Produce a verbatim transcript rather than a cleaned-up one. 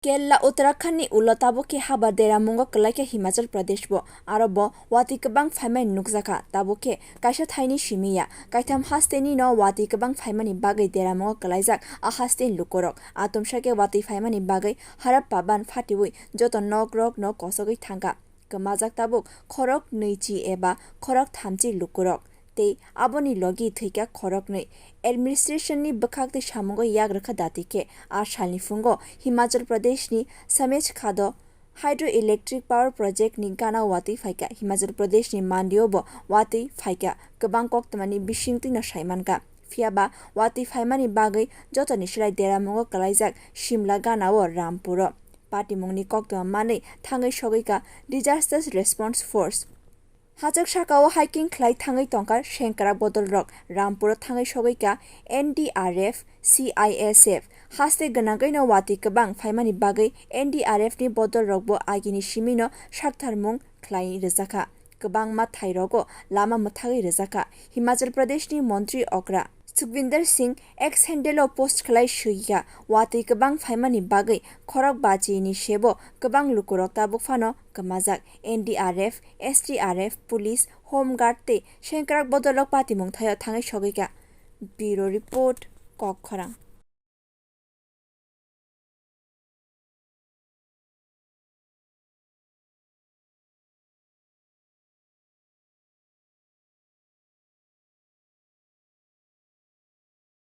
Kerala Uttarakhand ni ulo tabuk khe habar deramungo kwlaikha Himachal Pradesh bo, aro bo watwi kwbang phaimani nukjakha. Tabuk khe kaisa thaini simi ya, kaitham haste ni no watwi kwbang phaimani bagwi deramungo kwlaijak a haste ni lukurok. Atomsa khe watwi phaimani bagwi harap paban phatiwi joto nok rok no kosogwi thangkha. Kwmajak tabuk khorok nwichi eba khorok thamchi lukurok, tei aboni logi thwikha khoroknwi. Administration ni bwkhak tei samungo yak rwkha dati khe, a salni phungo Himachal Pradesh ni Samech Khado Hydroelectric Power Project ni gana watwi phaikha. Himachal Pradesh ni Mandio bo watwi phaikha, kwbang koktwmani bisingtwi no saimankha. Phiyaba watwi phaimani bagwi jotoni slai deramungo kwlaijak Simla gana o Rampuro. Patimungni koktwma manwi thangwi sogwikha Disaster Response Force. Hachwk sakao hiking khlai thangwi tongkha sengkrak bodolrok. Rampuro thangwi sogwikha N D R F, C I S F. Haste gwnangwi no watwi kwbang phaimani bagwi N D R F ni bodolrokbo agini simino saktharmung khlai rwjakha. Kwbangma thairogo lama mwthagwi rwjakha. Himachal Pradesh ni montri okra Sukhvinder Singh X handle o post khlai swikha, watwi kwbang phaimani bagwi khorok bachi ni sebo kwbang lukurok tabuk phano kwmajak. N D R F, S D R F, police, home guard tei sengkrak bodolrok patimung thaio thangwi sogwikha. Bureau Report, Kokkhorang.